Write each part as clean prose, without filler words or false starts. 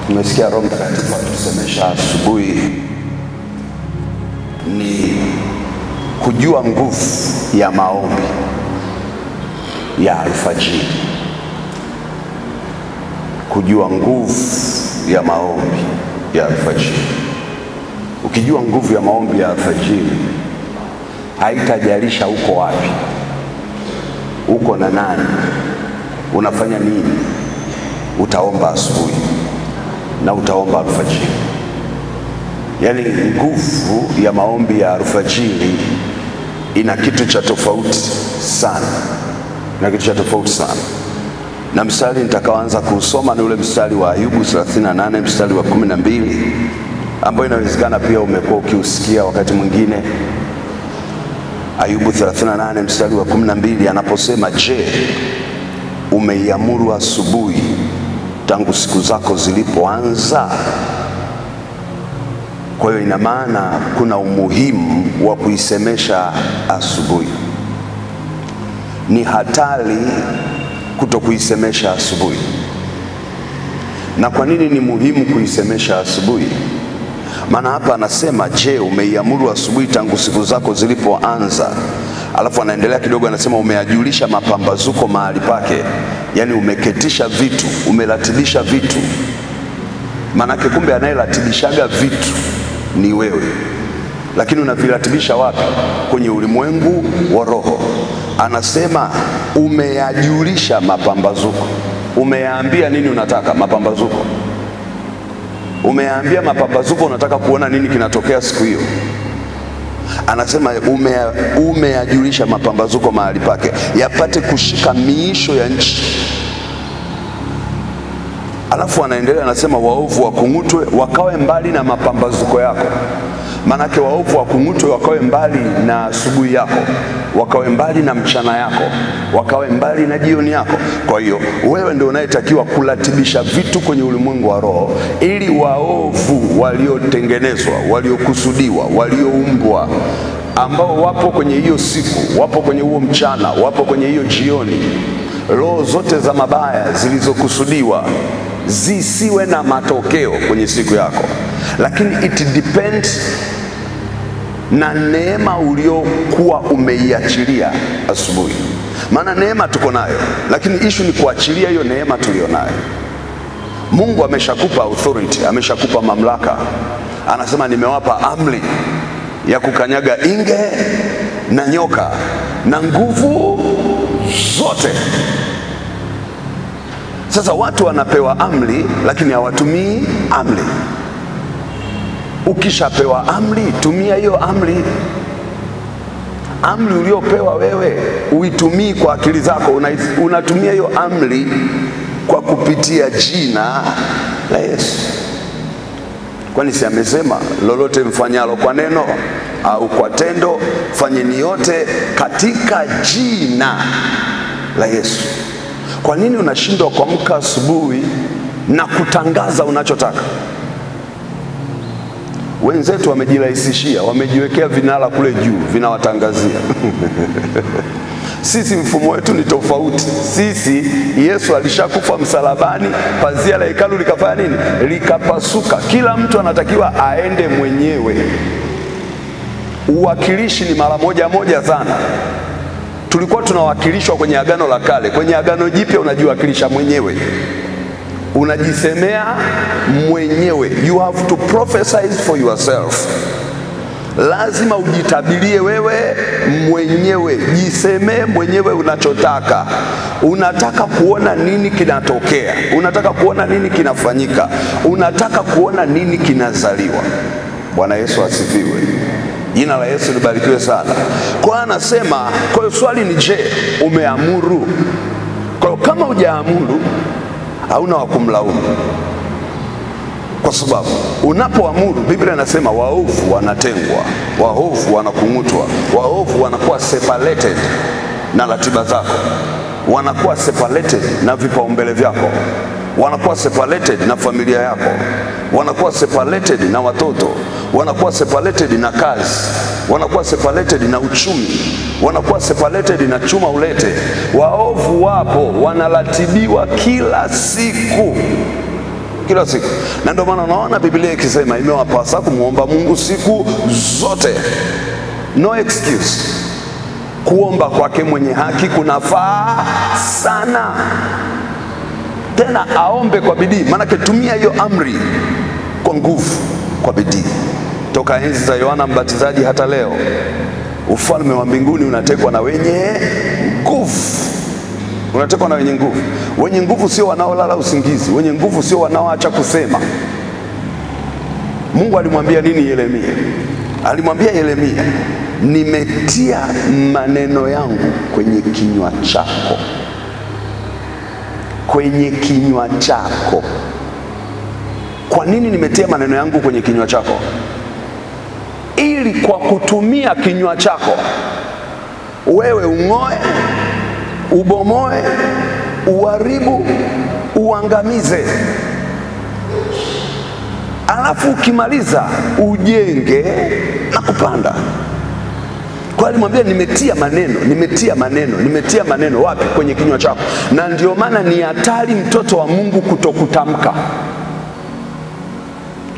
Tumesikia Roho Mtakatifu akitusemesha asubuhi ni kujua nguvu ya maombi ya alfajiri. Kujua nguvu ya maombi ya alfajiri. Ukijua nguvu ya maombi ya alfajiri, haitajalisha uko wapi, uko na nani, unafanya nini, utaomba asubuhi na utaomba alfajiri. Yaani nguvu ya maombi ya alfajiri ina kitu cha tofauti sana. Ina kitu cha tofauti sana. Na mstari nitakaoanza kusoma ni ule mstari wa Ayubu 38 mstari wa 12, ambao inawezekana pia umekuwa ukiusikia wakati mwingine. Ayubu 38 mstari wa 12 anaposema, je, umeiamuru asubuhi tangu siku zako zilipoanza? Kwa hiyo ina maana kuna umuhimu wa kuisemesha asubuhi. Ni hatari kutokuisemesha asubuhi. Na kwa nini ni muhimu kuisemesha asubuhi? Maana hapa anasema, je, umeiamuru asubuhi tangu siku zako zilipoanza? Alafu anaendelea kidogo anasema, umeajulisha mapambazuko mahali pake. Yaani umeketisha vitu, umeratibisha vitu. Maanake kumbe anayeratibishaga vitu ni wewe. Lakini unaviratibisha wapi? Kwenye ulimwengu wa roho. Anasema umeyajulisha mapambazuko. Umeyaambia nini unataka mapambazuko? Umeyaambia mapambazuko unataka kuona nini kinatokea siku hiyo. Anasema umeyajulisha mapambazuko mahali pake, yapate kushika miisho ya nchi. Alafu anaendelea anasema, waovu wakung'utwe wakawe mbali na mapambazuko yako. Manake waovu wakung'utwe wakawe mbali na asubuhi yako, wakawe mbali na mchana yako, wakawe mbali na jioni yako. Kwa hiyo wewe ndio unayetakiwa kuratibisha vitu kwenye ulimwengu wa roho, ili waovu waliotengenezwa, waliokusudiwa, walioumbwa, ambao wapo kwenye hiyo siku, wapo kwenye huo mchana, wapo kwenye hiyo jioni, roho zote za mabaya zilizokusudiwa zisiwe na matokeo kwenye siku yako. Lakini it depends na neema uliokuwa umeiachilia asubuhi. Maana neema tuko nayo, lakini issue ni kuachilia hiyo neema tulionayo. Mungu ameshakupa authority, ameshakupa mamlaka. Anasema nimewapa amri ya kukanyaga inge na nyoka na nguvu zote. Sasa watu wanapewa amri lakini hawatumii amri. Ukishapewa amri, tumia hiyo amri. Amri uliopewa wewe uitumii kwa akili zako, unatumia hiyo amri kwa kupitia jina la Yesu. Kwani si amesema lolote mfanyalo kwa neno au kwa tendo, fanyeni yote katika jina la Yesu. Kwa nini unashindwa kuamka asubuhi na kutangaza unachotaka? Wenzetu wamejirahisishia, wamejiwekea vinara kule juu, vinawatangazia. Sisi mfumo wetu ni tofauti. Sisi Yesu alishakufa msalabani, pazia la hekalu likafanya nini? Likapasuka. Kila mtu anatakiwa aende mwenyewe. Uwakilishi ni mara moja moja sana. Tulikuwa tunawakilishwa kwenye agano la kale. Kwenye agano jipya unajiwakilisha mwenyewe. Unajisemea mwenyewe. You have to prophesy for yourself. Lazima ujitabirie wewe mwenyewe. Jisemee mwenyewe unachotaka. Unataka kuona nini kinatokea. Unataka kuona nini kinafanyika. Unataka kuona nini kinazaliwa. Bwana Yesu asifiwe. Jina la Yesu libarikiwe sana. Kwa anasema, kwa hiyo swali ni je, umeamuru? Kwa hiyo kama hujaamuru, hauna wa kumlaumu. Kwa sababu unapoamuru, Biblia inasema waovu wanatengwa, waovu wanakung'utwa, waovu wanakuwa separated na ratiba zako, wanakuwa separated na vipaumbele vyako, wanakuwa separated na familia yako, wanakuwa separated na watoto, wanakuwa separated na kazi, wanakuwa separated na uchumi, wanakuwa separated na chuma ulete. Waovu wapo, wanaratibiwa kila siku. Kila siku. Na ndio maana unaona Biblia ikisema imewapasa kumuomba Mungu siku zote. No excuse. Kuomba kwake mwenye haki kunafaa sana. Tena aombe kwa bidii. Maanake tumia hiyo amri kwa nguvu, kwa bidii. Toka enzi za Yohana Mbatizaji hata leo, ufalme wa mbinguni unatekwa na wenye nguvu. Unatekwa na wenye nguvu. Wenye nguvu sio wanaolala usingizi. Wenye nguvu sio wanaoacha kusema. Mungu alimwambia nini Yeremia? Alimwambia Yeremia, nimetia maneno yangu kwenye kinywa chako. Kwenye kinywa chako. Kwa nini nimetia maneno yangu kwenye kinywa chako? Ili kwa kutumia kinywa chako wewe ungoe, ubomoe, uharibu, uangamize. Alafu ukimaliza ujenge na kupanda. Kwa alimwambia nimetia maneno, nimetia maneno, nimetia maneno wapi? Kwenye kinywa chako. Na ndio maana ni hatari mtoto wa Mungu kutokutamka.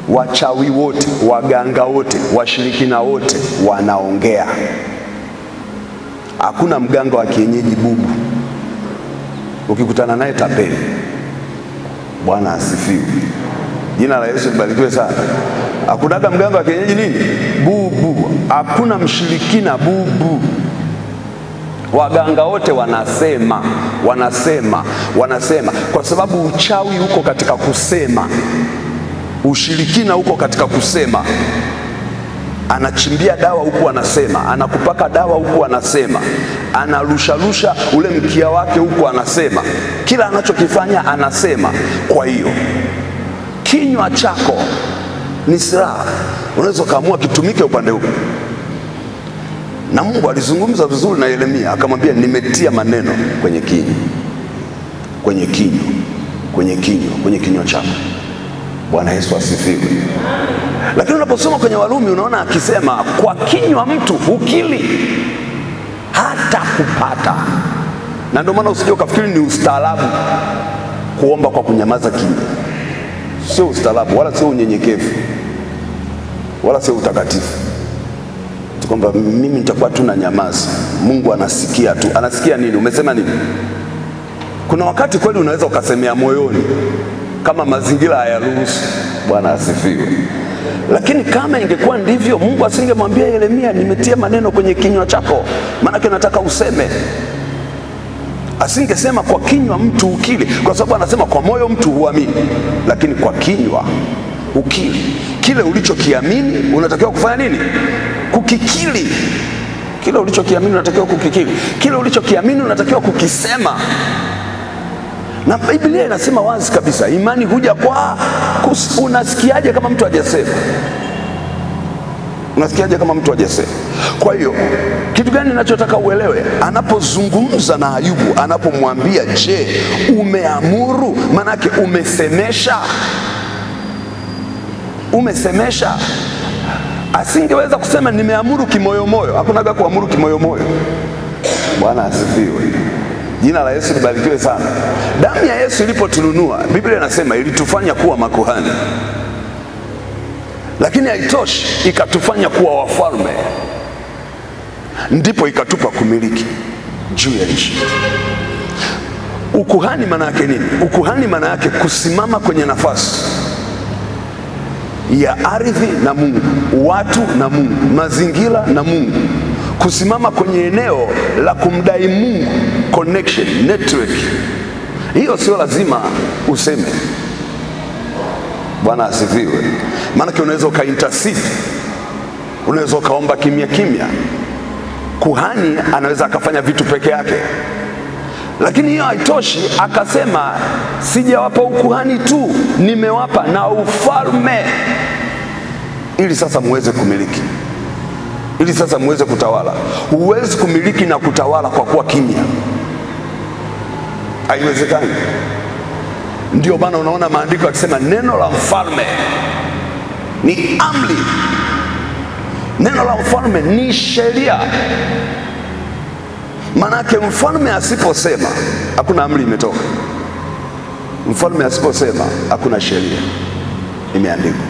Wachawi wote, waganga wote, washirikina wote wanaongea. Hakuna mganga wa kienyeji bubu. Ukikutana naye tapeli. Bwana asifiwe. Jina la Yesu libarikiwe sana. Hakunaga mganga wa kienyeji nini? Bubu. Hakuna mshirikina bubu. Waganga wote wanasema, wanasema, wanasema. Kwa sababu uchawi uko katika kusema. Ushirikina uko katika kusema. Anachimbia dawa huku anasema, anakupaka dawa huku anasema, anarusharusha ule mkia wake huku anasema, kila anachokifanya anasema. Kwa hiyo kinywa chako ni silaha, unaweza kaamua kitumike upande huu. Na Mungu alizungumza vizuri na Yeremia, akamwambia nimetia maneno kwenye kinywa, kwenye kinywa, kwenye kinywa, kwenye kinywa chako. Bwana Yesu asifiwe. Lakini unaposoma kwenye Warumi unaona akisema kwa kinywa mtu ukili hata kupata. Na ndio maana usije ukafikiri ni ustaarabu kuomba kwa kunyamaza kimya. Sio ustaarabu, wala sio unyenyekevu, wala sio utakatifu. Kwamba mimi nitakuwa tu na nyamaza, Mungu anasikia tu. Anasikia nini? Umesema nini? Kuna wakati kweli unaweza ukasemea moyoni kama mazingira hayaruhusu. Bwana asifiwe. Lakini kama ingekuwa ndivyo, Mungu asingemwambia Yeremia nimetia maneno kwenye kinywa chako, maana nataka useme. Asingesema kwa kinywa mtu ukili, kwa sababu anasema kwa moyo mtu huamini, lakini kwa kinywa ukili. Kile ulichokiamini unatakiwa kufanya nini? Kukikili. Kile ulichokiamini unatakiwa kukikili. Kile ulichokiamini unatakiwa kukisema. Na Biblia inasema wazi kabisa, imani huja kwa unasikiaje kama mtu hajasema? Unasikiaje kama mtu hajasema? Kwa hiyo kitu gani ninachotaka uelewe? Anapozungumza na Ayubu, anapomwambia je, umeamuru? Manake umesemesha. Umesemesha. Asingeweza kusema nimeamuru kimoyomoyo. Hakunaga kuamuru kimoyomoyo. Bwana asifiwe. Jina la Yesu libarikiwe sana. Damu ya Yesu ilipotununua, Biblia inasema ilitufanya kuwa makuhani. Lakini haitoshi, ikatufanya kuwa wafalme. Ndipo ikatupa kumiliki juu ya nchi. Ukuhani maana yake nini? Ukuhani maana yake kusimama kwenye nafasi ya ardhi na Mungu, watu na Mungu, mazingira na Mungu. Kusimama kwenye eneo la kumdai Mungu, connection, network. Hiyo sio lazima useme. Bwana asifiwe. Maana unaweza ukaintercede, unaweza ukaomba kimya kimya. Kuhani anaweza akafanya vitu peke yake. Lakini hiyo haitoshi, akasema sijawapa ukuhani tu, nimewapa na ufalme, ili sasa muweze kumiliki, ili sasa muweze kutawala. Huwezi kumiliki na kutawala kwa kuwa kimya. Haiwezekani. Ndio maana unaona maandiko yakisema neno la mfalme ni amri. Neno la mfalme ni sheria. Manake mfalme asiposema hakuna amri imetoka. Mfalme asiposema hakuna sheria imeandikwa.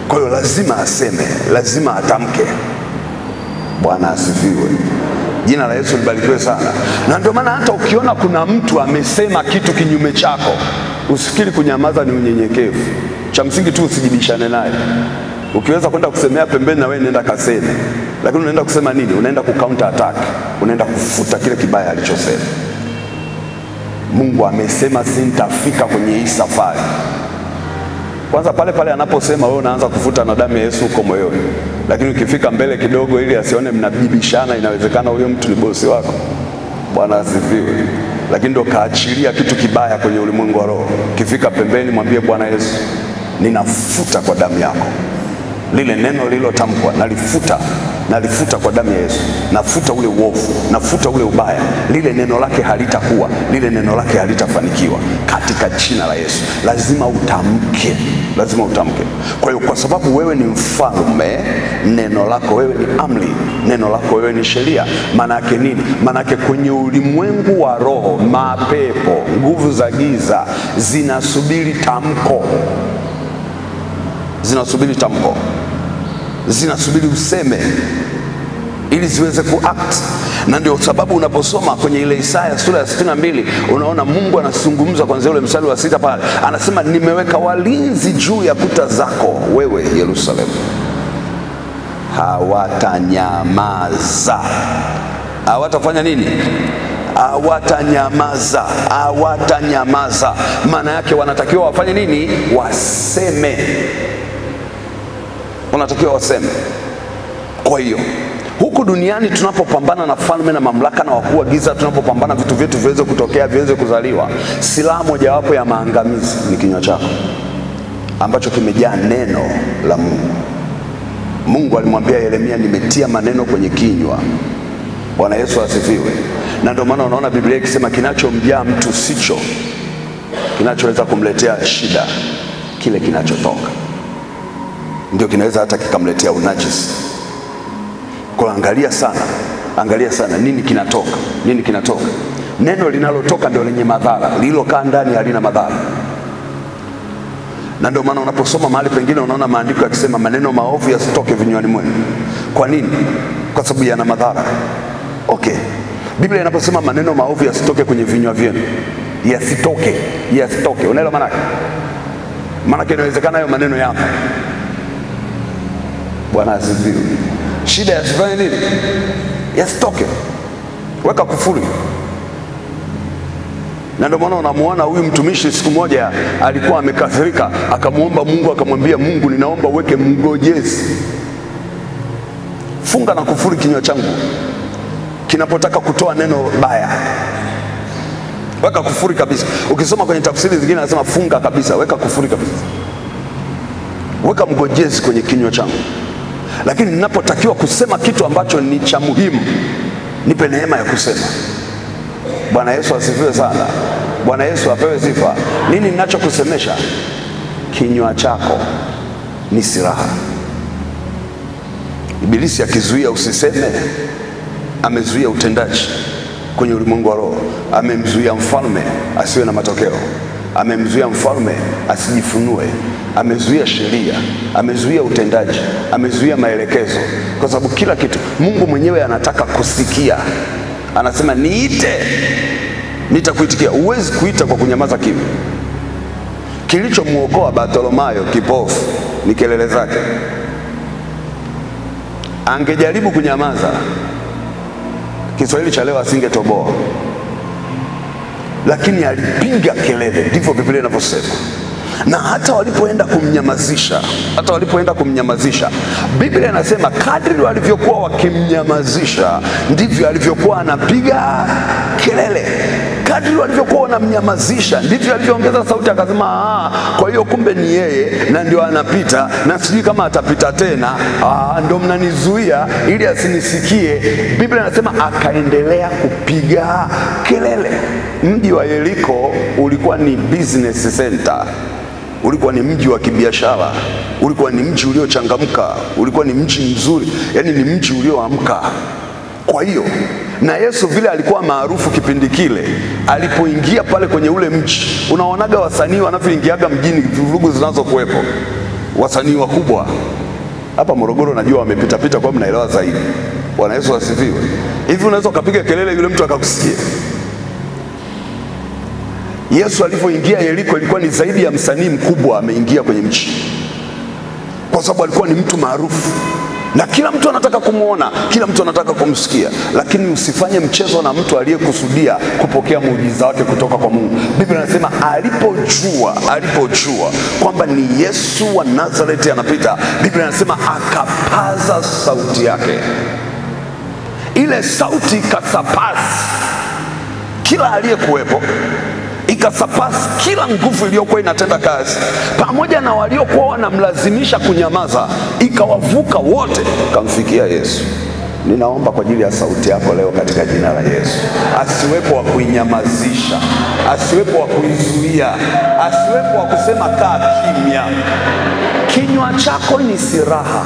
Kwa hiyo lazima aseme, lazima atamke. Bwana asifiwe. Jina la Yesu libarikiwe sana. Na ndio maana hata ukiona kuna mtu amesema kitu kinyume chako, usifikiri kunyamaza ni unyenyekevu. Cha msingi tu usijibishane naye. Ukiweza kwenda kusemea pembeni na wewe nenda kaseme. Lakini unaenda kusema nini? Unaenda ku counter attack. Unaenda kufuta kile kibaya alichosema. Mungu amesema sintafika kwenye hii safari. Kwanza pale pale anaposema wewe unaanza kufuta na damu ya Yesu uko moyoni. Lakini ukifika mbele kidogo ili asione mnabibishana, inawezekana huyo mtu ni bosi wako. Bwana asifiwe. Lakini ndo kaachilia kitu kibaya kwenye ulimwengu wa roho. Ukifika pembeni mwambie Bwana Yesu, ninafuta kwa damu yako. Lile neno lililotamkwa nalifuta, nalifuta kwa damu ya Yesu. Nafuta ule uovu, nafuta ule ubaya. Lile neno lake halitakuwa, lile neno lake halitafanikiwa katika jina la Yesu. Lazima utamke, lazima utamke. Kwa hiyo kwa sababu wewe ni mfalme, neno lako wewe ni amri, neno lako wewe ni sheria. Maana yake nini? Maana yake kwenye ulimwengu wa roho, mapepo, nguvu za giza zinasubiri tamko. Zinasubiri tamko. Zinasubiri useme ili ziweze kuact. Na ndio sababu unaposoma kwenye ile Isaya sura ya 62 unaona Mungu anazungumza kuanzia ule mstari wa 6 pale. Anasema nimeweka walinzi juu ya kuta zako wewe Yerusalemu. Hawatanyamaza. Hawatafanya nini? Hawatanyamaza. Hawatanyamaza. Maana yake wanatakiwa wafanye nini? Waseme. Wanatakiwa waseme. Kwa hiyo huku duniani tunapopambana na falme na mamlaka na wakuu wa giza, tunapopambana vitu vyetu viweze kutokea, viweze kuzaliwa, silaha mojawapo ya maangamizi ni kinywa chako ambacho kimejaa neno la Mungu. Mungu alimwambia Yeremia, nimetia maneno kwenye kinywa. Bwana Yesu asifiwe. Na ndio maana unaona Biblia ikisema kinachomjaa mtu sicho kinachoweza kumletea shida, kile kinachotoka ndio kinaweza hata kikamletea unajisi. Kwa angalia sana, angalia sana nini kinatoka, nini kinatoka. Neno linalotoka ndio lenye madhara, lililokaa ndani halina madhara. Na ndio maana unaposoma mahali pengine unaona maandiko yakisema maneno maovu yasitoke vinywani mwenu. Kwa nini? Kwa sababu yana madhara. Okay. Biblia inaposema maneno maovu yasitoke kwenye vinywa vyenu, yasitoke, yasitoke. Unaelewa maana yake? Maana inawezekana hayo maneno yapo. Bwana asifiwe. Shida yasifanye nini? Yasitoke. Weka kufuri. Na ndio maana unamuona huyu mtumishi siku moja alikuwa amekasirika, akamuomba Mungu, akamwambia Mungu, ninaomba uweke mgojezi. Funga na kufuri kinywa changu kinapotaka kutoa neno baya. Weka kufuri kabisa. Ukisoma kwenye tafsiri zingine anasema funga kabisa, weka kufuri kabisa. Weka mgojezi kwenye kinywa changu. Lakini ninapotakiwa kusema kitu ambacho ni cha muhimu, nipe neema ya kusema. Bwana Yesu asifiwe sana. Bwana Yesu apewe sifa. Nini ninachokusemesha? Kinywa chako ni silaha. Ibilisi akizuia usiseme, amezuia utendaji kwenye ulimwengu wa roho. Amemzuia mfalme asiwe na matokeo. Amemzuia mfalme asijifunue. Amezuia sheria, amezuia utendaji, amezuia maelekezo. Kwa sababu kila kitu Mungu mwenyewe anataka kusikia. Anasema niite, nitakuitikia. Huwezi kuita kwa kunyamaza kimya. Kilichomuokoa Bartolomayo kipofu ni kelele zake. Angejaribu kunyamaza, Kiswahili cha leo asingetoboa. Lakini alipiga kelele, ndivyo Biblia inavyosema. Na hata walipoenda kumnyamazisha, hata walipoenda kumnyamazisha, Biblia inasema kadri walivyokuwa wakimnyamazisha ndivyo alivyokuwa anapiga kelele. Kadri walivyokuwa wanamnyamazisha ndivyo alivyoongeza sauti, akasema kwa hiyo kumbe ni yeye na ndio anapita, na sijui kama atapita tena, ndio mnanizuia ili asinisikie. Biblia inasema akaendelea kupiga kelele. Mji wa Yeriko ulikuwa ni business center. Ulikuwa ni mji wa kibiashara, ulikuwa ni mji uliochangamka, ulikuwa ni mji mzuri, yani ni mji ulioamka. Kwa hiyo na Yesu vile alikuwa maarufu kipindi kile, alipoingia pale kwenye ule mji, unaonaga wasanii wanavyoingiaga mjini, vurugu zinazokuwepo, wasanii wakubwa hapa Morogoro najua wamepita pita, kwa mnaelewa zaidi. Bwana Yesu asifiwe. Hivi unaweza ukapiga kelele yule mtu akakusikia? Yesu alipoingia Yeriko ilikuwa ni zaidi ya msanii mkubwa ameingia kwenye mji, kwa sababu alikuwa ni mtu maarufu na kila mtu anataka kumuona, kila mtu anataka kumsikia. Lakini usifanye mchezo na mtu aliyekusudia kupokea muujiza wake kutoka kwa Mungu. Biblia inasema alipojua kwamba ni Yesu wa Nazareti anapita, Biblia inasema akapaza sauti yake. Ile sauti ikasapasi kila aliyekuwepo, ikasapasi kila nguvu iliyokuwa inatenda kazi, pamoja na waliokuwa wanamlazimisha kunyamaza, ikawavuka wote, kamfikia Yesu. Ninaomba kwa ajili ya sauti yako leo katika jina la Yesu, asiwepo wa kuinyamazisha, asiwepo wa kuizuia, asiwepo wa kusema kaa kimya. Kinywa chako ni silaha.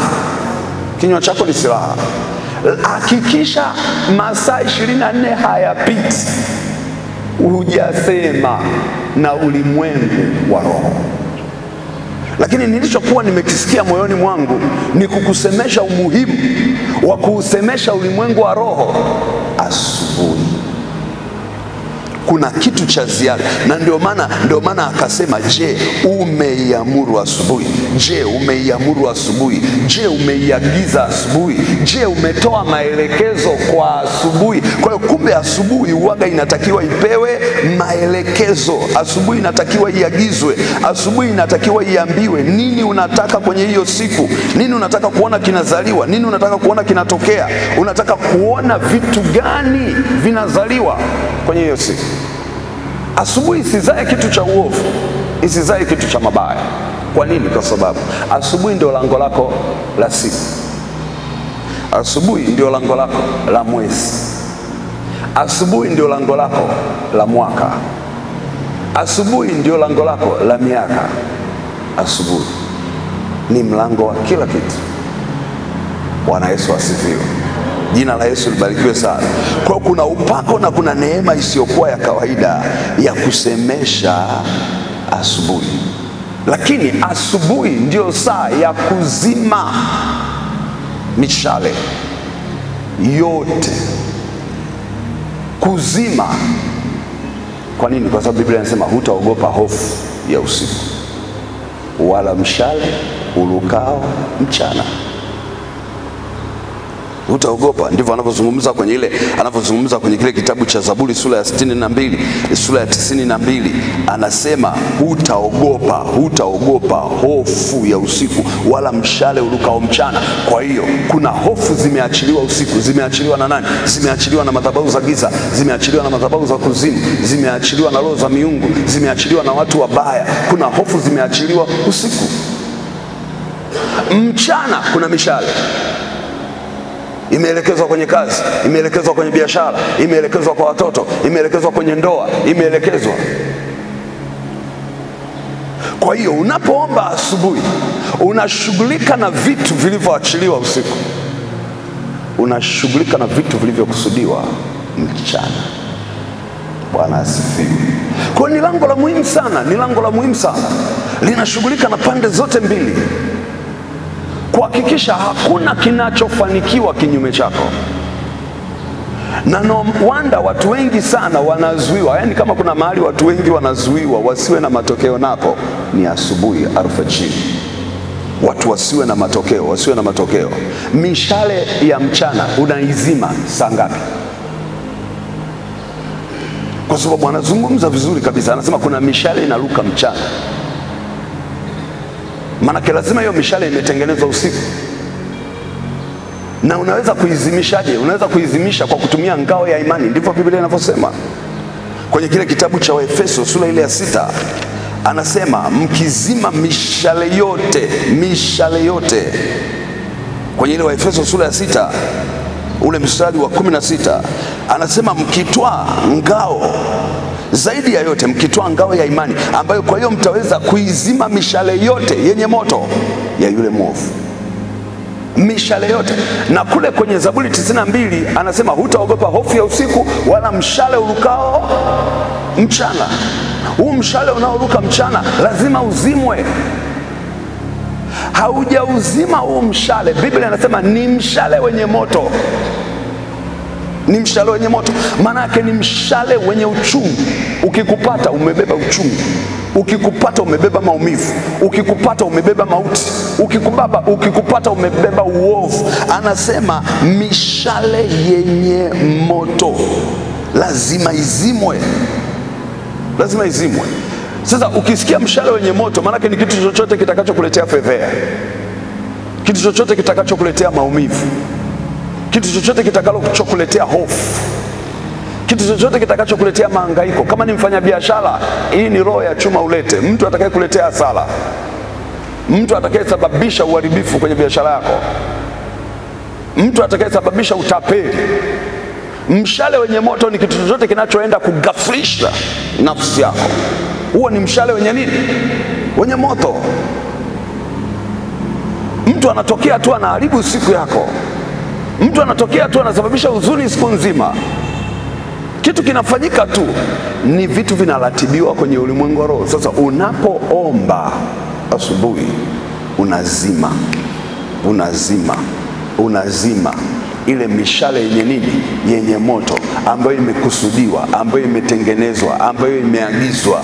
Kinywa chako ni silaha. Hakikisha masaa 24 hayapiti hujasema na ulimwengu wa roho. Lakini nilichokuwa nimekisikia moyoni mwangu ni kukusemesha umuhimu wa kuusemesha ulimwengu wa roho asubuhi. Kuna kitu cha ziada, na ndio maana akasema, je, umeiamuru asubuhi? Je, umeiamuru asubuhi? Je, umeiagiza asubuhi? Je, umetoa maelekezo kwa asubuhi? Kwa hiyo kumbe asubuhi huaga inatakiwa ipewe maelekezo, asubuhi inatakiwa iagizwe, asubuhi inatakiwa iambiwe nini unataka kwenye hiyo siku, nini unataka kuona kinazaliwa, nini unataka kuona kinatokea, unataka kuona vitu gani vinazaliwa kwenye hiyo siku. Asubuhi isizae kitu cha uovu, isizae kitu cha mabaya. Kwa nini? Kwa sababu asubuhi ndio lango lako la siku, asubuhi ndio lango lako la mwezi, asubuhi ndio lango lako la mwaka, asubuhi ndio lango lako la miaka. Asubuhi ni mlango wa kila kitu. Bwana Yesu asifiwe. Jina la Yesu libarikiwe sana. Kwa kuna upako na kuna neema isiyokuwa ya kawaida ya kusemesha asubuhi. Lakini asubuhi ndio saa ya kuzima mishale yote. Kuzima. Kwa nini? Kwa sababu Biblia inasema hutaogopa hofu ya usiku, wala mshale urukao mchana. Hutaogopa. Ndivyo anavyozungumza kwenye ile, anavyozungumza kwenye kile kitabu cha Zaburi sura ya 62, sura ya 92, anasema hutaogopa, hutaogopa hofu ya usiku, wala mshale urukao mchana. Kwa hiyo kuna hofu zimeachiliwa usiku. Zimeachiliwa na nani? Zimeachiliwa na madhabahu za giza, zimeachiliwa na madhabahu za kuzimu, zimeachiliwa na roho za miungu, zimeachiliwa na watu wabaya. Kuna hofu zimeachiliwa usiku. Mchana kuna mishale imeelekezwa kwenye kazi, imeelekezwa kwenye biashara, imeelekezwa kwa watoto, imeelekezwa kwenye ndoa, imeelekezwa. Kwa hiyo unapoomba asubuhi, unashughulika na vitu vilivyoachiliwa usiku, unashughulika na vitu vilivyokusudiwa mchana. Bwana asifiwe. Kwa ni lango la muhimu sana, ni lango la muhimu sana. Linashughulika na pande zote mbili, kuhakikisha hakuna kinachofanikiwa kinyume chako. Na no wonder watu wengi sana wanazuiwa. Yaani kama kuna mahali watu wengi wanazuiwa wasiwe na matokeo napo ni asubuhi alfajiri. Watu wasiwe na matokeo, wasiwe na matokeo. Mishale ya mchana unaizima saa ngapi? Kwa sababu anazungumza vizuri kabisa, anasema kuna mishale inaruka mchana. Maana lazima hiyo mishale imetengenezwa usiku. Na unaweza kuizimishaje? Unaweza kuizimisha kwa kutumia ngao ya imani. Ndivyo Biblia inavyosema. Kwenye kile kitabu cha Waefeso sura ile ya 6, anasema mkizima mishale yote, mishale yote. Kwenye ile Waefeso sura ya 6 ule mstari wa 16 anasema mkitwaa ngao, zaidi ya yote mkitwaa ngao ya imani, ambayo kwa hiyo mtaweza kuizima mishale yote yenye moto ya yule mwovu. Mishale yote. Na kule kwenye Zaburi 92 anasema hutaogopa hofu ya usiku wala mshale urukao mchana. Huu mshale unaoruka mchana lazima uzimwe. Haujauzima huu mshale, Biblia inasema ni mshale wenye moto. Ni mshale wenye moto. Maana yake ni mshale wenye uchungu. Ukikupata umebeba uchungu. Ukikupata umebeba maumivu. Ukikupata umebeba mauti. Ukikupata umebeba uovu. Anasema mishale yenye moto lazima izimwe. Lazima izimwe. Sasa ukisikia mshale wenye moto, maana yake ni kitu chochote kitakachokuletea fedheha, kitu chochote kitakachokuletea maumivu, kitu chochote kitakachokuletea hofu, kitu chochote kitakachokuletea mahangaiko. Kama ni mfanyabiashara, hii ni roho ya chuma ulete. Mtu atakayekuletea hasara, mtu atakayesababisha uharibifu kwenye biashara yako, mtu atakayesababisha utapeli. Mshale wenye moto ni kitu chochote kinachoenda kugaflisha nafsi yako. Huo ni mshale wenye nini? Wenye moto. Mtu anatokea tu anaharibu siku yako. Mtu anatokea tu anasababisha huzuni siku nzima. Kitu kinafanyika tu, ni vitu vinaratibiwa kwenye ulimwengu wa roho. Sasa unapoomba asubuhi, unazima, unazima, unazima ile mishale yenye nini? Yenye moto, ambayo imekusudiwa, ambayo imetengenezwa, ambayo imeagizwa.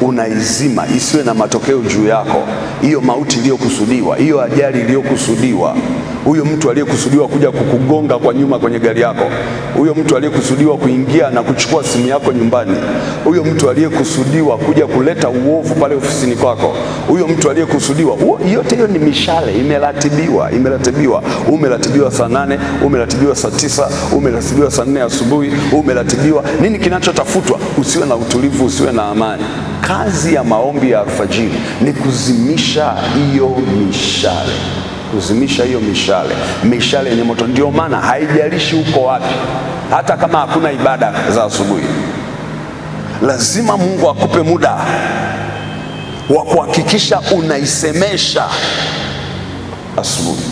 Unaizima isiwe na matokeo juu yako. Hiyo mauti iliyokusudiwa, hiyo ajali iliyokusudiwa, huyo mtu aliyekusudiwa kuja kukugonga kwa nyuma kwenye gari yako, huyo mtu aliyekusudiwa kuingia na kuchukua simu yako nyumbani, huyo mtu aliyekusudiwa kuja kuleta uovu pale ofisini kwako, huyo mtu aliyekusudiwa, yote hiyo ni mishale imeratibiwa, imeratibiwa. Umeratibiwa saa 8, umeratibiwa saa 9, umeratibiwa saa 4 asubuhi, umeratibiwa. Nini kinachotafutwa? Usiwe na utulivu, usiwe na amani. Kazi ya maombi ya alfajiri ni kuzimisha hiyo mishale. Kuzimisha hiyo mishale, mishale yenye moto. Ndio maana haijalishi uko wapi, hata kama hakuna ibada za asubuhi, lazima Mungu akupe muda wa kuhakikisha unaisemesha asubuhi,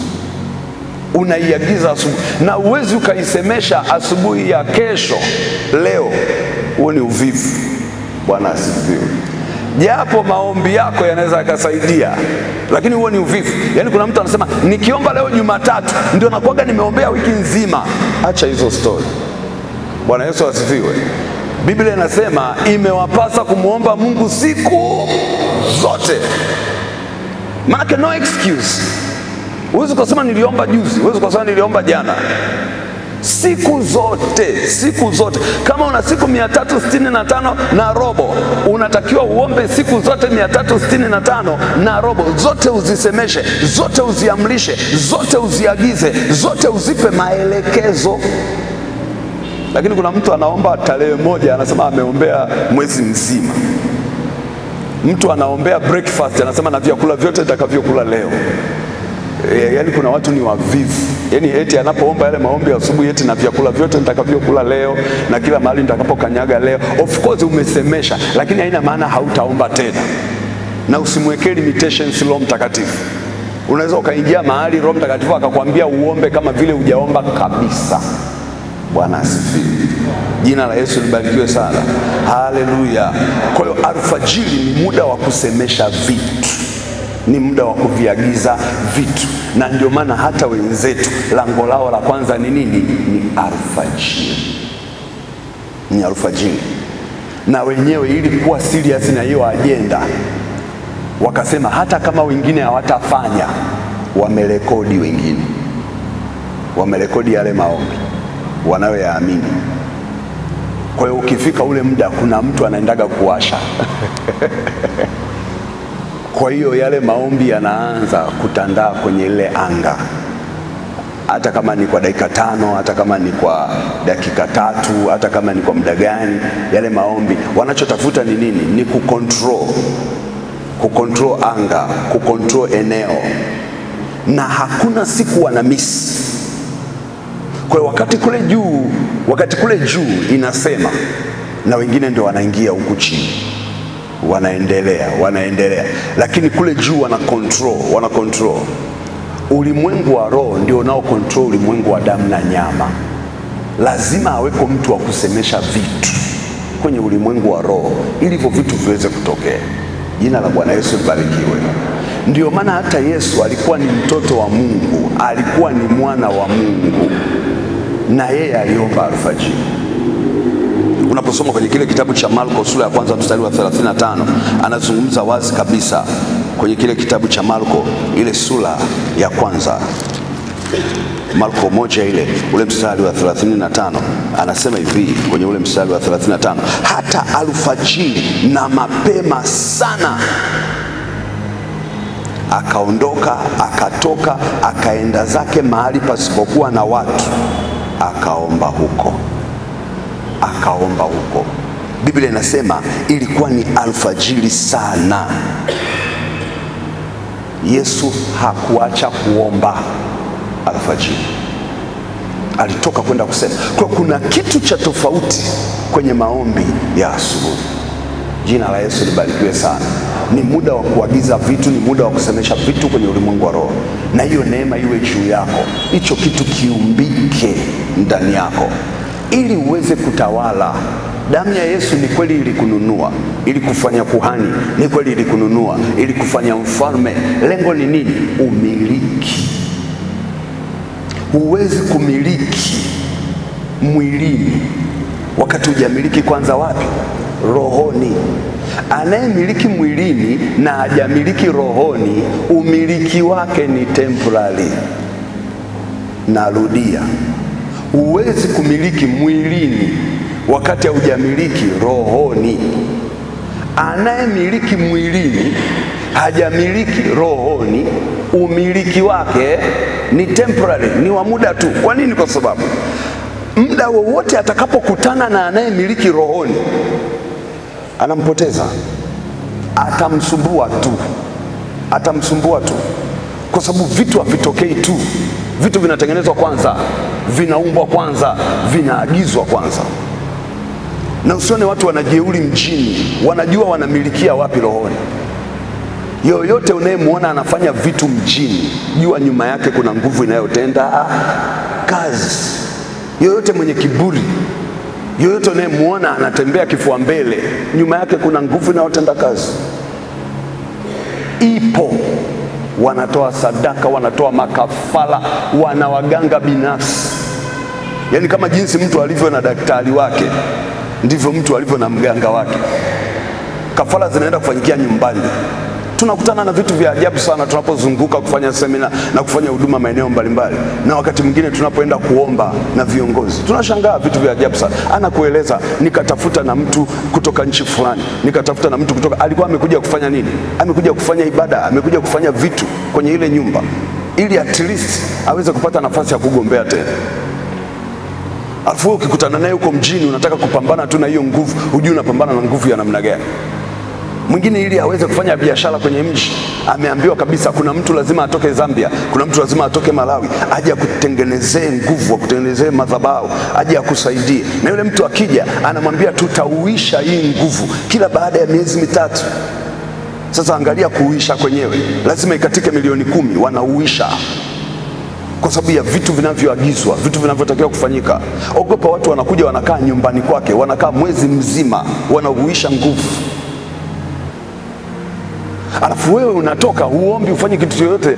unaiagiza asubuhi. Na uwezi ukaisemesha asubuhi ya kesho leo, huo ni uvivu. Bwana asifiwe. Japo maombi yako yanaweza yakasaidia, lakini huo ni uvivu. Yaani kuna mtu anasema nikiomba leo Jumatatu ndio nakuaga nimeombea wiki nzima. Acha hizo story. Bwana Yesu asifiwe. Biblia inasema imewapasa kumuomba Mungu siku zote. Maana no excuse. Huwezi kusema niliomba juzi, huwezi kusema niliomba jana. Siku zote, siku zote. Kama una siku 365 na robo, unatakiwa uombe siku zote 365 na robo. Zote uzisemeshe, zote uziamrishe, zote uziagize, zote uzipe maelekezo. Lakini kuna mtu anaomba tarehe moja, anasema ameombea mwezi mzima. Mtu anaombea breakfast, anasema na vyakula vyote nitakavyokula leo. Yaani kuna watu ni wavivu. Yaani eti anapoomba yale maombi asubuhi eti na vyakula vyote nitakavyokula leo na kila mahali nitakapokanyaga leo. Of course umesemesha, lakini haina maana hautaomba tena. Na usimwekee limitations Roho Mtakatifu. Unaweza ukaingia mahali Roho Mtakatifu akakwambia uombe kama vile hujaomba kabisa. Bwana asifiwe. Jina la Yesu libarikiwe sana. Haleluya. Kwa hiyo alfajiri ni muda wa kusemesha vitu, ni muda wa kuviagiza vitu. Na ndio maana hata wenzetu lango lao la kwanza ni nini? Ni alfajiri. Ni alfajiri. Na wenyewe ili kuwa serious na hiyo agenda, wakasema hata kama wengine hawatafanya, wamerekodi wengine. Wamerekodi yale maombi wanayoyaamini. Kwa hiyo ukifika ule muda kuna mtu anaendaga kuwasha. Kwa hiyo yale maombi yanaanza kutandaa kwenye ile anga. Hata kama ni kwa dakika 5, hata kama ni kwa dakika 3, hata kama ni kwa muda gani, yale maombi wanachotafuta ni nini? Ni kucontrol. Kucontrol anga, kucontrol eneo. Na hakuna siku wana miss. Kwa hiyo wakati kule juu inasema, na wengine ndio wanaingia huku chini. Wanaendelea, wanaendelea. Lakini kule juu wana control, wana control. Ulimwengu wa roho ndio unao control ulimwengu wa damu na nyama. Lazima aweko mtu wa kusemesha vitu kwenye ulimwengu wa roho ili hivyo vitu viweze kutokea. Jina la Bwana Yesu libarikiwe. Ndio maana hata Yesu alikuwa ni mtoto wa Mungu, alikuwa ni mwana wa Mungu, na yeye aliomba alfajiri. Unaposoma kwenye kile kitabu cha Marko sura ya kwanza mstari wa 35, anazungumza wazi kabisa kwenye kile kitabu cha Marko ile sura ya kwanza, Marko 1 ile ule mstari wa 35, anasema hivi kwenye ule mstari wa 35, hata alfajiri na mapema sana akaondoka, akatoka, akaenda zake mahali pasipokuwa na watu, akaomba huko. Akaomba huko. Biblia inasema ilikuwa ni alfajiri sana. Yesu hakuacha kuomba alfajiri. Alitoka kwenda kusema. Kwa kuna kitu cha tofauti kwenye maombi ya asubuhi. Jina la Yesu libarikiwe sana. Ni muda wa kuagiza vitu, ni muda wa kusemesha vitu kwenye ulimwengu wa roho. Na hiyo neema iwe juu yako. Hicho kitu kiumbike ndani yako ili uweze kutawala. Damu ya Yesu ni kweli ilikununua, ili kufanya kuhani, ni kweli ilikununua, ili kufanya mfalme. Lengo ni nini? Umiliki. Huwezi kumiliki mwilini wakati hujamiliki kwanza wapi? Rohoni. Anayemiliki mwilini na hajamiliki rohoni, umiliki wake ni temporary. Narudia, huwezi kumiliki mwilini wakati hujamiliki rohoni. Anayemiliki mwilini hajamiliki rohoni, umiliki wake ni temporary, ni wa muda tu. Kwa nini? Kwa sababu muda wowote atakapokutana na anayemiliki rohoni anampoteza, atamsumbua tu, atamsumbua tu, kwa sababu vitu havitokei tu. Vitu vinatengenezwa kwanza, vinaumbwa kwanza, vinaagizwa kwanza. Na usione watu wanajeuri mjini, wanajua wanamilikia wapi rohoni. Yoyote unayemuona anafanya vitu mjini, jua nyuma yake kuna nguvu inayotenda kazi. Yoyote mwenye kiburi, yoyote unayemuona anatembea kifua mbele, nyuma yake kuna nguvu inayotenda kazi. Ipo. Wanatoa sadaka, wanatoa makafala, wana waganga binafsi. Yaani kama jinsi mtu alivyo na daktari wake, ndivyo mtu alivyo na mganga wake. Kafara zinaenda kufanyikia nyumbani. Tunakutana na vitu vya ajabu sana tunapozunguka kufanya semina na kufanya huduma maeneo mbalimbali. Na wakati mwingine tunapoenda kuomba na viongozi, tunashangaa vitu vya ajabu sana. Anakueleza, nikatafuta na mtu kutoka nchi fulani, nikatafuta na mtu kutoka, alikuwa amekuja kufanya nini? Amekuja kufanya ibada, amekuja kufanya vitu kwenye ile nyumba ili at least aweze kupata nafasi ya kugombea tena. Alafu ukikutana naye huko mjini unataka kupambana tu na hiyo nguvu, hujui unapambana na nguvu ya namna gani. Mwingine ili aweze kufanya biashara kwenye mji, ameambiwa kabisa kuna mtu lazima atoke Zambia, kuna mtu lazima atoke Malawi, aje akutengenezee nguvu, akutengenezee madhabahu, aje akusaidie. Na yule mtu akija anamwambia tutauisha hii nguvu kila baada ya miezi 3. Sasa angalia kuuisha kwenyewe, lazima ikatike milioni 10, wanauisha. Kwa sababu ya vitu vinavyoagizwa, vitu vinavyotakiwa kufanyika. Ogopa watu wanakuja wanakaa nyumbani kwake, wanakaa mwezi mzima, wanauisha nguvu. Alafu wewe unatoka huombi, ufanye kitu chochote.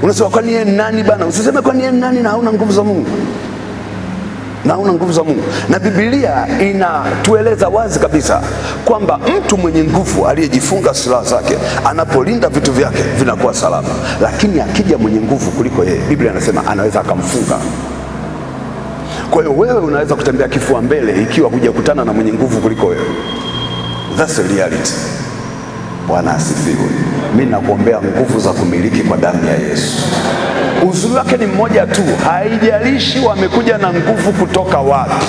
Unasema kwani yeye nani bana? Usiseme kwani yeye nani na hauna nguvu za Mungu. Na hauna nguvu za Mungu. Na Biblia inatueleza wazi kabisa kwamba mtu mwenye nguvu aliyejifunga silaha zake, anapolinda vitu vyake vinakuwa salama. Lakini akija mwenye nguvu kuliko yeye, Biblia inasema anaweza akamfunga. Kwa hiyo wewe unaweza kutembea kifua mbele ikiwa hujakutana na mwenye nguvu kuliko wewe. That's the reality. Bwana asifiwe. Mimi nakuombea nguvu za kumiliki kwa damu ya Yesu. Uzuri wake ni mmoja tu, haijalishi wamekuja na nguvu kutoka wapi.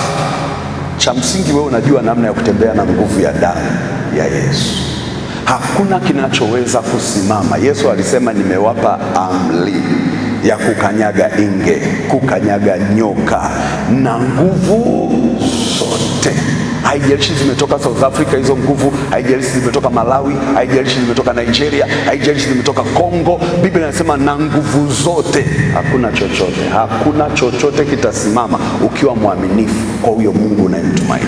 Cha msingi wewe unajua namna ya kutembea na nguvu ya damu ya Yesu. Hakuna kinachoweza kusimama. Yesu alisema nimewapa amri ya kukanyaga inge, kukanyaga nyoka na nguvu zote. Haijalishi zimetoka South Africa hizo nguvu, haijalishi zimetoka Malawi, haijalishi zimetoka Nigeria, haijalishi zimetoka Kongo. Biblia inasema na nguvu zote, hakuna chochote, hakuna chochote kitasimama ukiwa mwaminifu kwa huyo Mungu unayemtumaini.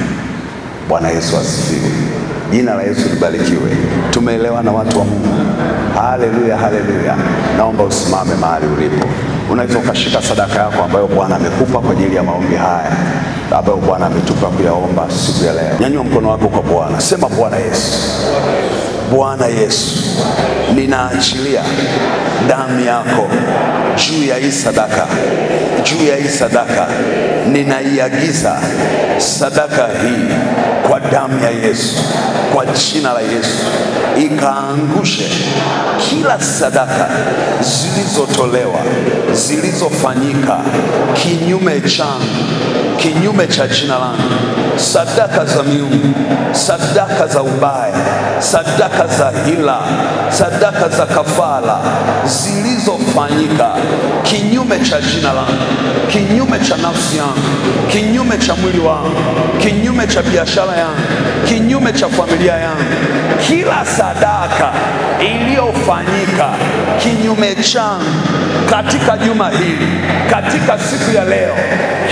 Bwana Yesu asifiwe. Jina la Yesu libarikiwe. Tumeelewa na watu wa Mungu? Haleluya, haleluya. Naomba usimame mahali ulipo. Unaweza ukashika sadaka yako ambayo Bwana amekupa kwa ajili ya maombi haya, ambayo Bwana ametupa kuyaomba siku ya leo. Nyanyua mkono wako kwa Bwana. Sema, Bwana Yesu, Bwana Yesu, ninaachilia damu yako juu ya hii sadaka, juu ya hii sadaka. Ninaiagiza sadaka hii kwa damu ya Yesu, kwa jina la Yesu, ikaangushe kila sadaka zilizotolewa, zilizofanyika kinyume changu, kinyume cha jina langu, sadaka za miungu, sadaka za ubaya, sadaka za hila, sadaka za kafara zilizofanyika kinyume cha jina langu, kinyume cha nafsi yangu, kinyume cha mwili wangu, kinyume cha biashara yangu, kinyume cha familia yangu. Kila sadaka iliyofanyika kinyume changu katika juma hili, katika siku ya leo,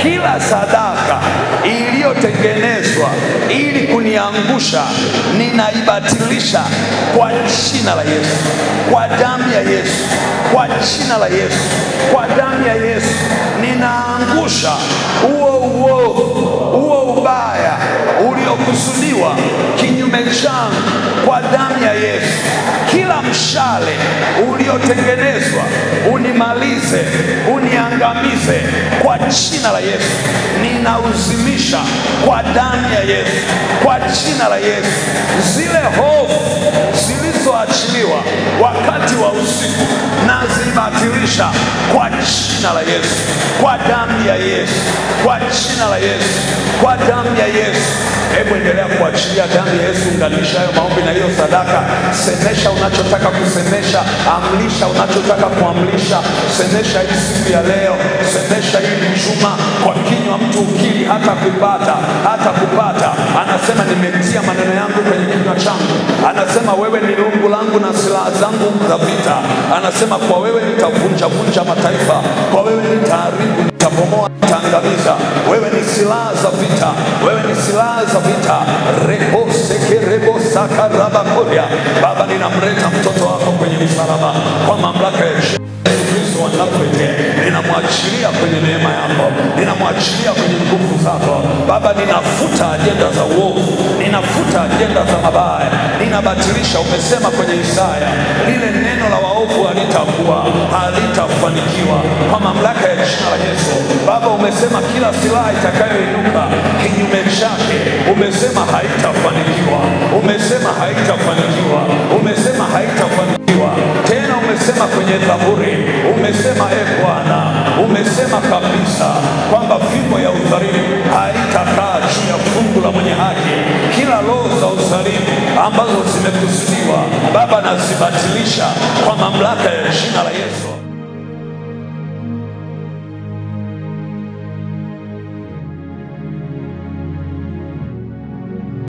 kila sadaka iliyotengenezwa ili kuniangusha, ninaibatilisha kwa jina la Yesu, kwa damu ya Yesu, kwa jina la Yesu, kwa damu ya Yesu. Ninaangusha huo uovu, huo ubaya uliokusudiwa kinyume changu kwa damu ya Yesu. Kila mshale uliotengenezwa unimalize, uniangamize kwa jina la Yesu, ninauzimisha kwa damu ya Yesu, kwa jina la Yesu. Zile hofu zilizoachiliwa wakati wa usiku nazibatilisha kwa jina la Yesu, kwa damu ya Yesu, kwa jina la Yesu, kwa damu ya Yesu. Hebu endelea kuachilia damu ya Yesu. Unganisha hayo maombi na hiyo sadaka. Semesha unachotaka kusemesha, amlisha unachotaka kuamlisha. Semesha hii siku ya leo, semesha hili juma. Kwa kinywa mtu ukili hata kupata, hata kupata. Anasema nimetia maneno yangu kwenye kinywa changu. Anasema wewe ni lungu langu na silaha zangu za vita. Anasema kwa wewe nitavunja vunja mataifa, kwa wewe nitaharibu, nitabomoa, nitaangamiza. Wewe ni silaha za vita, wewe ni silaha za vita. Rebo sekerebo sakarabakoria. Baba, ninamleta mtoto wako kwenye msalaba kwa mamlaka ya Yesu Kristo wa Nazareti. Ninamwachilia kwenye neema yako, ninamwachilia kwenye nguvu zako. Baba, ninafuta ajenda za uovu, ninafuta ajenda za mabaya, ninabatilisha. Umesema kwenye Isaya, lile neno la waovu halitakuwa, halitafanikiwa kwa mamlaka ya jina la Yesu. Baba, umesema kila silaha itakayoinuka kinyume chake, umesema haitafanikiwa, umesema haitafanikiwa, umesema haitafanikiwa. Tena umesema kwenye Zaburi, umesema e Bwana, umesema kabisa kwamba fimbo ya udhalimu haitakaa juu ya fungu la mwenye haki. Kila roho za udhalimu ambazo zimekusudiwa, Baba, nazibatilisha kwa mamlaka ya jina la Yesu.